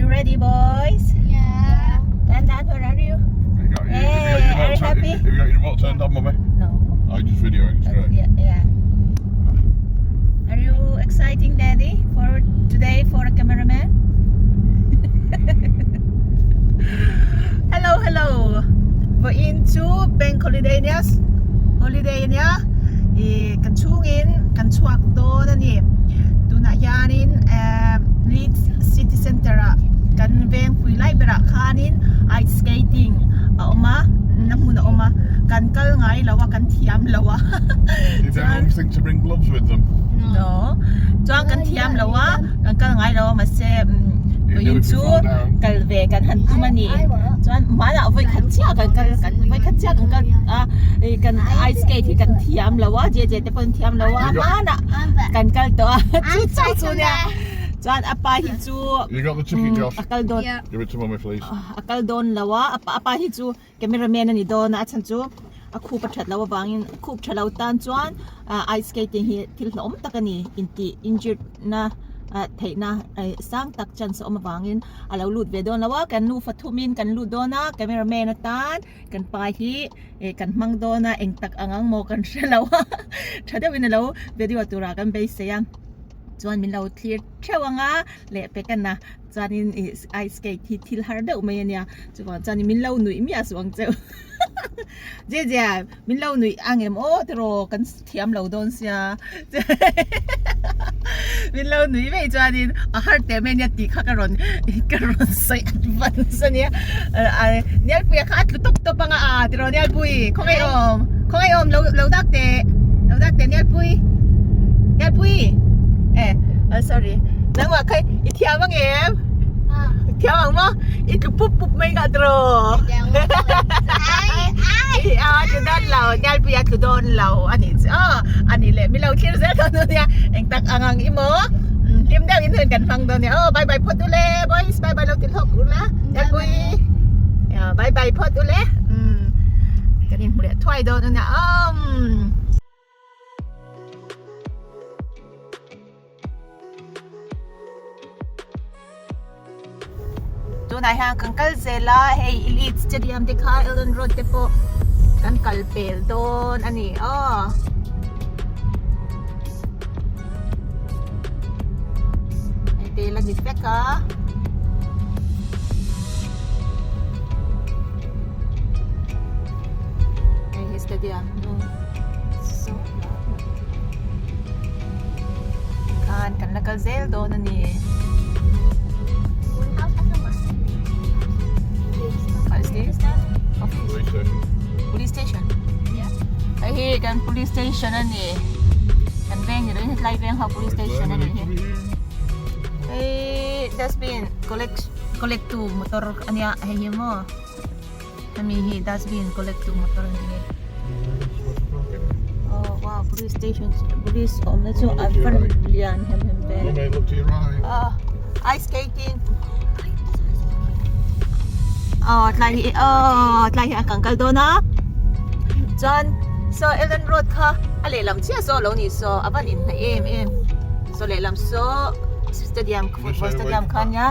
ready boys? Yeah. Dan Dan, where are you? Have you got your, Hey, have you got your are you remote turned, happy? have you got your remote turned on, mummy? No. I just videoing, it's great. Yeah, yeah. Are you exciting, Daddy, for today for a cameraman? Hello, hello. Vawiin chu bank holiday nia holiday ania ih kan chhungin kan chhuak dawn a ni. Tunah hianin eh Leeds city centre ah kan vengpui lai berah khanin ice skating a awm a na hmun a awm a kan kal ngai lo a kan thiam lo a Did anyone think to bring gloves with them? No chuan kan thiam lo a kan kal ngai lo a mahse vawiin chu kal ve kan han tum a ni chuan hmanah vawi khat chiah kan kal kan vawi khat chiah kan kal a ih kan ice skate hi kan thiam lo a je je te pawh an thiam lo a hmanah kan kal tawh a chu chu chu nia chuan a pa hi chu You got the ticket, Josh? a kal dawn Give it to mummy, please. a kal dawn lo a a pa hi chu Cameraman a ni dawn a, a chhan chu a khup a that loh avangin khup tha lo tan chuan ice skating hi thil hlauhawm tak a ni intih injured na theihna sang tak chance a awm avangin a lo lut ve dawn lo a, kan nufa thumin kan lut dawn a, cameraman atan kan pa hi kan hmang dawn a, eng tak ang ang maw kan hre lo a, tha deuhin a lo video turah kan beisei a, chuan min lo thlir theuh ang a lehpek a na. Chuanin ih ice skate hi thil har deuh mai a nia chuvang chuanin min lo nuih miah suh ang cheu je je min lo nuih ang em aw tiraw kan thiam lo dawn sia min lo nuih mai chuanin a har teh mai a nia tih kha ka rawn ka rawn sawi advance a nia Nialpuia kha a tlu tawp tawp ang a a tiraw Nialpui khawngaih awm khawngaih awm lo lo dak teh lo dak teh Nialpui Nialpui eh sorry nangmah kha i thiam ang em i thiam ang maw i tlu pup pup mai nghah tiraw a tlu dawn lo Nialpui a tlu dawn lo a nih chu aw a nih leh milo thlir zel dawn dawn nia eng tak ang ang i maw hlim deuh in hun kan hmang dawn nia aw bye bye phawt ule boys bye bye lo ti hlawk ula Nialpui bye bye phawt ule kan inhmu leh thuai dawn a nia awm. Tunah hian kan kal zel a, hei Elite Stadium te kha Ellen Road te pawh kan kal pel dawn a ni aw. Hei te la ni vek a. Hei hi stadium nu. Khan kan la kal zel dawn a ni. What is this? Office. Police station. Police station. Hei hi kan police station a ni. Kan veng ni loin hetlai veng ho police station a ni hi. Hei dustbin collect collect tu motor a nia hei hi maw. Hemi hi dustbin collect tu motor a ni hi. Oh wow police station police awmna chu a va lian hem hem ve. Ah ice skating. Oh tlai hi oh tlai hi a kang kal dawn a. Chuan saw Ellen Road kha a lehlam chiah saw a lo ni saw a van inhnaih em em. Saw lehlam saw stadium football stadium kha ania.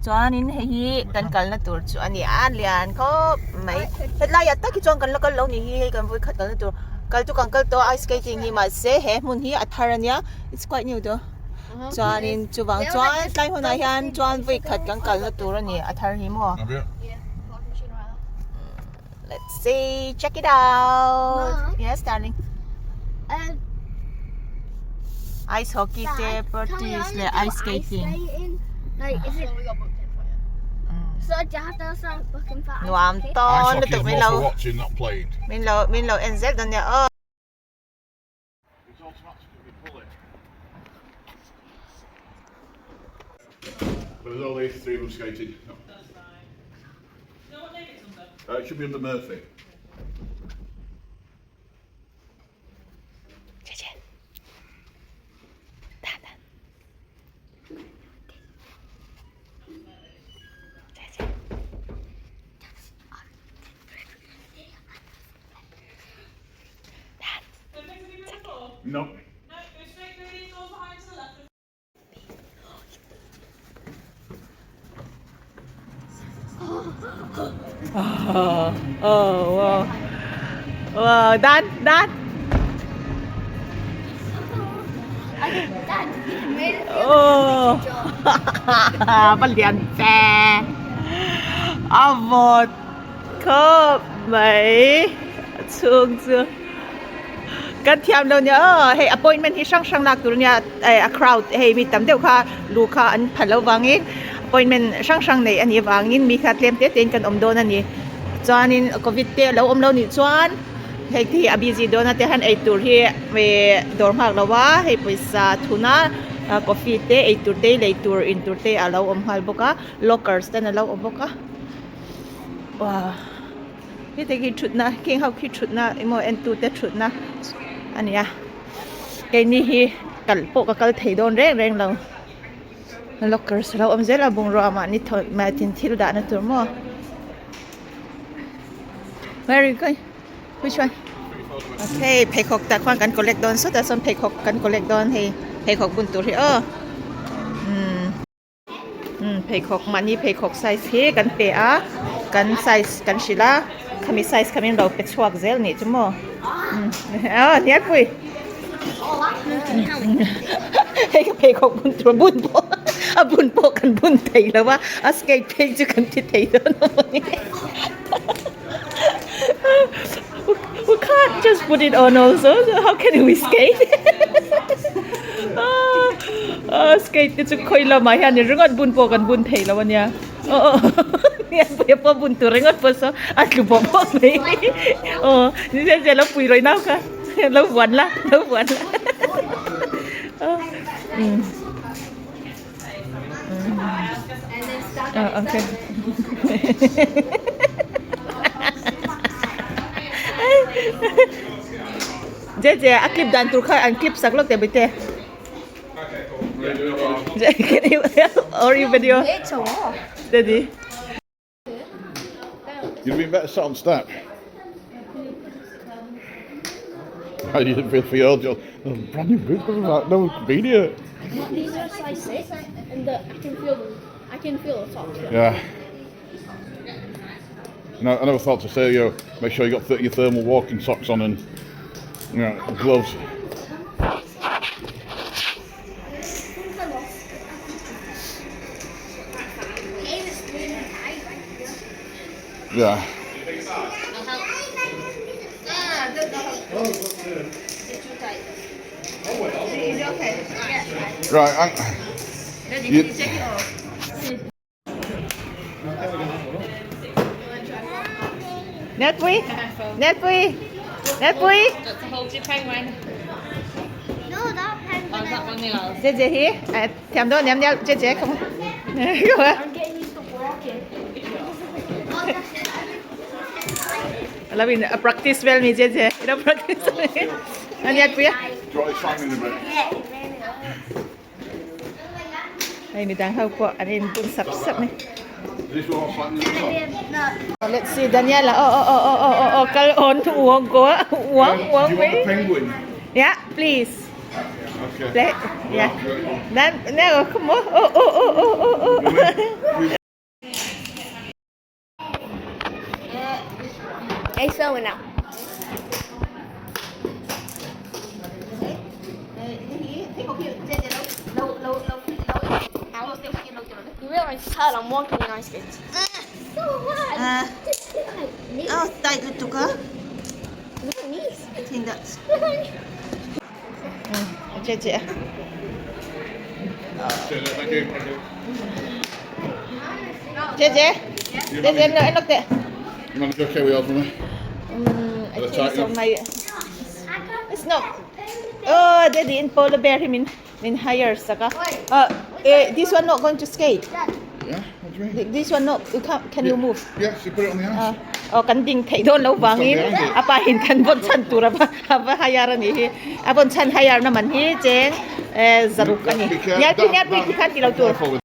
Chuanin hei hi kan kalna tur chu a ni a lian khawp mai hetlaiah tak hi chuan kan la kal lo ni hi hei kan vawi khat kalna tur kal chu kan kal tawh a ice skating hi mahse he hmun hi a thar a nia it's quite new though chuanin chuvang chuan tlai hunah hian chuan vawi khat kan kalna tur a ni a thar hi maw let's see check it out yes darling ice hockey te practice leh ice skating nuam tawn lutuk min lo min lo min lo en zel dawn nia aw. No. Oh wow. Wow, Dan, Dan. Oh. Va lian ve. A vawt khawp mai chhung chu. Kan thiam lo nia aw hei appointment hi hrang hrang lak tur ania eh a crowd hei mi tam deuh kha luh kha an pha lo vangin appointment hrang hrang neih anih avangin mi kha tlem te te in kan awm dawn a ni chuanin covid te alo awm lo nih chuan hei te hi a busy dawn a te han ei tur hi eh dawr nghak lo a hei pawisa thun a coffee te ei tur te lei tur in tur te alo awm nghal bawk a lockers ten alo awm bawk a wow. Heti khi thutna kheng ho khi thutna emaw entute thutna a ni a keini hi kal pawh ka kal thei dawn reng reng lo lockers a lo awm zel a bungrua mahni thaw mahni thil dahna tur maw where are you going which one okay pheikhawk tah khuan kan collect dawn sawtah sawn pheikhawk kan collect dawn hei pheikhawk bun tur hi aw umm. Umm pheikhawk mahni pheikhawk size hi kan pe a kan size kan hrilh a khami size kha min lo pe chhuak zel nih chu maw umm aw hnialpui hei ka pheikhawk bun tur bun pawh a bun pawh kan bun thei lo a a skate phei chu kan ti thei dawn a mawni we can't just put it on also so how can we skate ah skate te chu khawi lamah hian ringawt bun pawh kan bun thei lo ania aw aw Lianpuia pawh bun tur ringawt pawh saw a tlu bawk bawk mai aw ni zel zel lo pui rawih nau kha lo vuan la lo vuan la um Oh, okay. Je je a clip dan tur kha an clip sak lawk teh bawihte. Can you or you video? Daddy. You'd been better sat on step. How you feel for your job? Brand new boots, no one's been here. These are size 6 and the, I can feel them. I can feel the socks. Yeah. No, I never thought to say, you know, make sure you got th your thermal walking socks on and you know, gloves. Yeah. Right, I'm, you, Netpui Netpui Netpui No, that penguin. Je je hi thiam dawn em nia je je come on come on I'm getting used to walking. Alo in a practice vel mi je je ilo practice a Netpui a do you want to sign in a bit? Hei midang ho pawh an in bun sap sap mai. Let's see Daniela oh oh oh oh oh oh oh kal on uang ko uang uang Do you want the penguin? Yeah, please. Okay. Play. Yeah. Nan no, come on. Oh oh oh oh oh oh. It's going now. You realize it's hard, I'm walking in ice skates. So hard. Oh, tight lutuk ka. Look at me. I think that's. Che che. Thank you. Che che. Che che no enok te. You manage okay with yours, mummy? I think so my It's not. Oh, daddy in polar bear him in in hire saka. Eh, this one not going to skate. Yeah, what do you mean? This one not you can't, can you move? Yes, you put it on the ice. Oh, kan ding thei dawn lo vangin a pa hin kan vawn chhan tur a va hire a nih hi. A vawn chhan hire na man hi cheng eh zaruk a ni. Nialpui nialpui ti khan ti lo tur. Careful with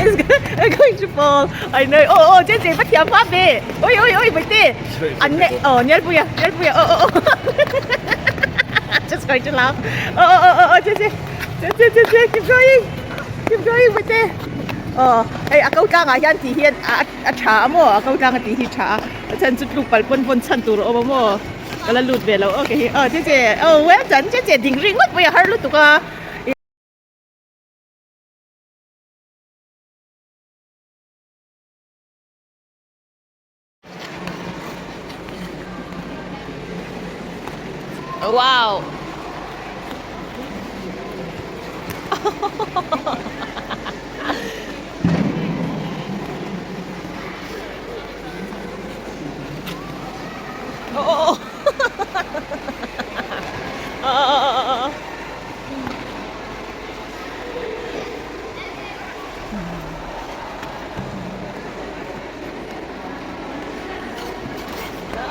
It's going to fall. I know. Oh, oh, JJ, va thiam hma ve. Oi, oi, oi, Baite. An ne, oh, Nialpuia, Nialpuia, oh, oh, oh. Just going to laugh. Oh, oh, oh, oh, oh, JJ, JJ, JJ, keep going. Keep going, Baite. Oh, hei, a ko tlangah hian tih hi a a tha a maw? A ko tlanga tih hi tha a. A chhan chu tluk palh pawn pawn chhan tur a awm a maw? Ka la lut ve lo. Okay, hi. Oh, JJ, oh, well done, JJ, ding ring ngawt pawh hi a har lutuk a. Wow! Oh, oh, oh. Oh, oh, oh, oh, oh.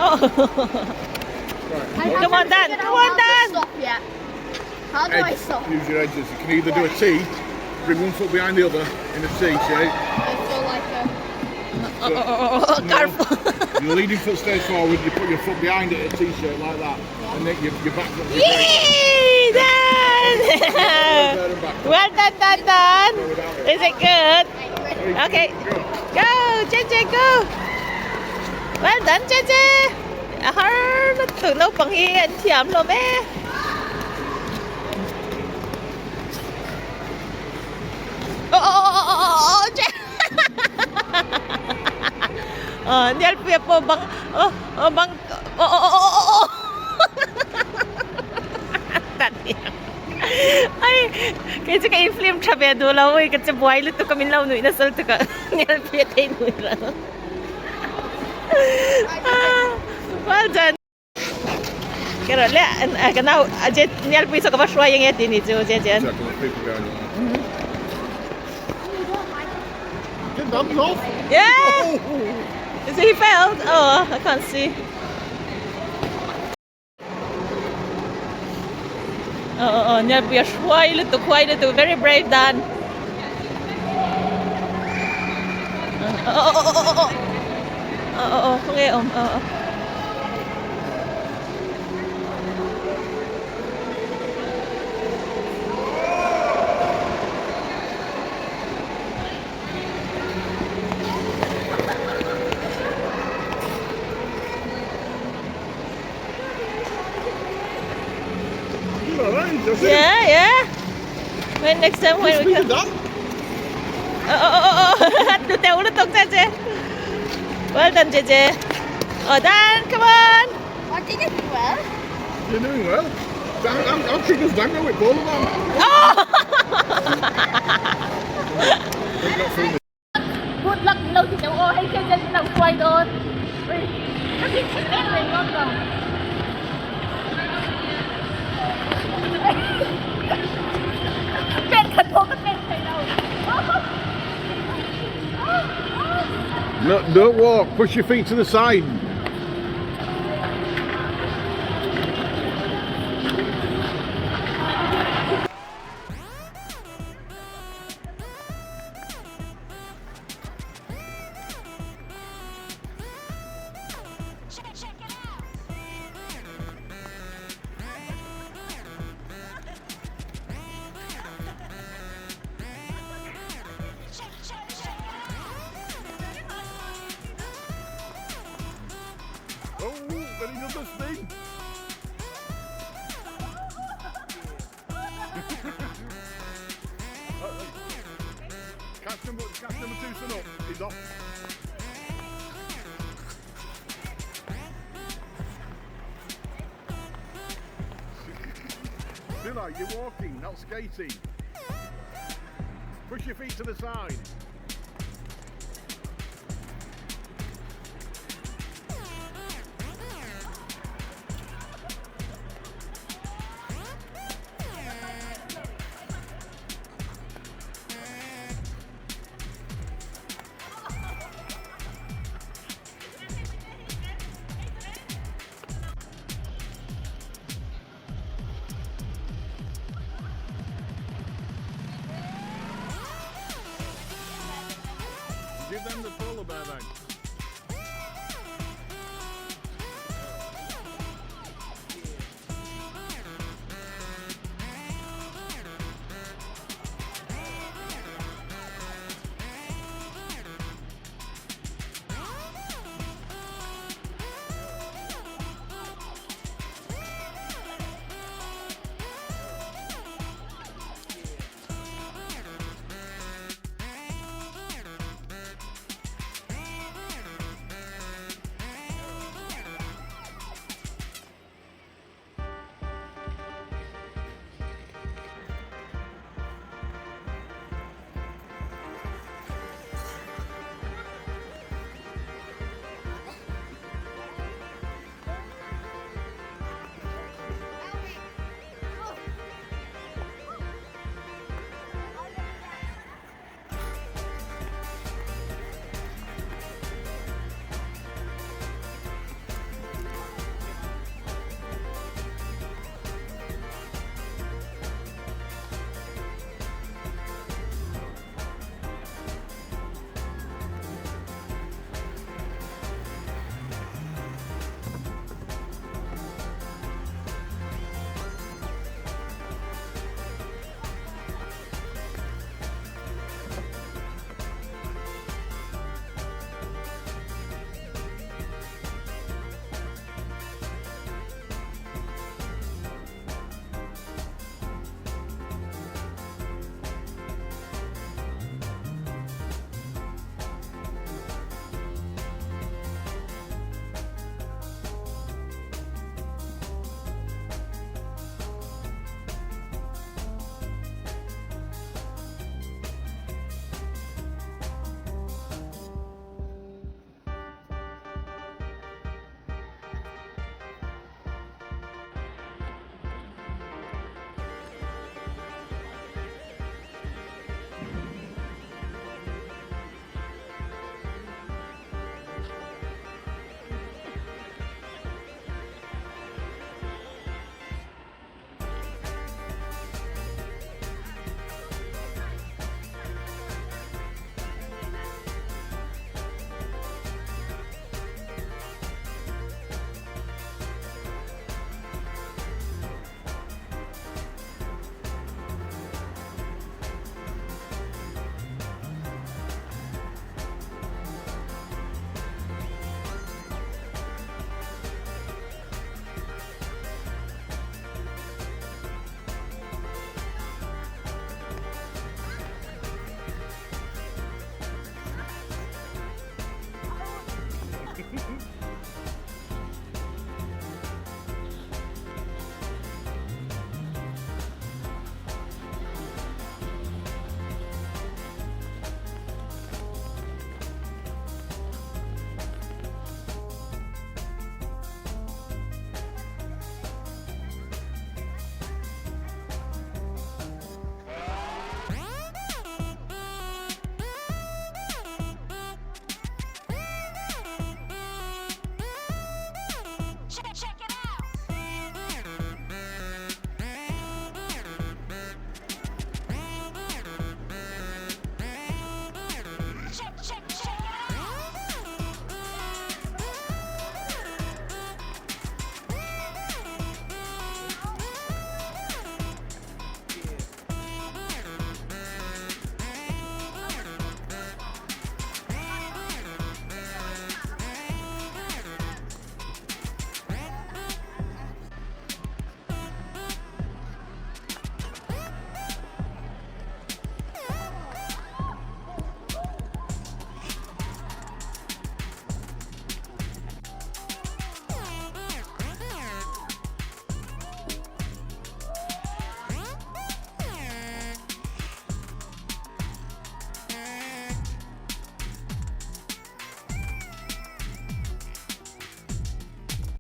Oh. Come on, Dan. Come on, Dan. Stop yet. How do I stop? Use your edges. You can either do a T, bring one foot behind the other in a T shape. I feel like a. Oh, oh, oh, oh, No. careful. Your leading foot stays forward, you put your foot behind it, a T shape like that, and then your back foot. Yay, Dan! There and back. Well done, Dan, Dan. Is it good? Okay. Go. Go, JJ, go. Well done, JJ. A har lutuk naupang hi an thiam hlawm e. Oh, oh, oh, oh, oh, oh, J Oh, Nialpuia pawh bang oh, oh, bang oh, oh, oh, oh, oh, oh. Ai, kei chu ka inflim tha ve duh lo oi ka che buai lutuk a min lo nuih nasa lutuk a Nialpuia thei nuih lo. Well done. Ka rawh le ka nau Nialpui saw ka va hruai ange tih ni chu je chen. Yeah. Is he failed? Oh, I can't see. Oh, oh, oh, Nialpui a hruai lutuk, huai lutuk, very brave Dan. Oh, oh, oh, oh, oh, oh. Oh, oh, oh, khawnge awm, oh, oh. Yeah, yeah. When next time when we come. Oh, oh, oh, oh. Tu teu lutuk JJ. Well done, JJ. Oh, Dan, come on. I think I did well. You're doing well. Dan, I'm triggers Dan with both of them. Oh! Good luck lo ti teu aw hei JJ min lo hruai dawn. Ui, ka ti thei em reng dawn lo. Pen khat pawh ka pen thei lo. No, don't walk. Push your feet to the side. Oh, then he does the spin. Catch number two, son up. He's off. Feel like you're walking, not skating. Push your feet to the side. Give them the polar bear bag.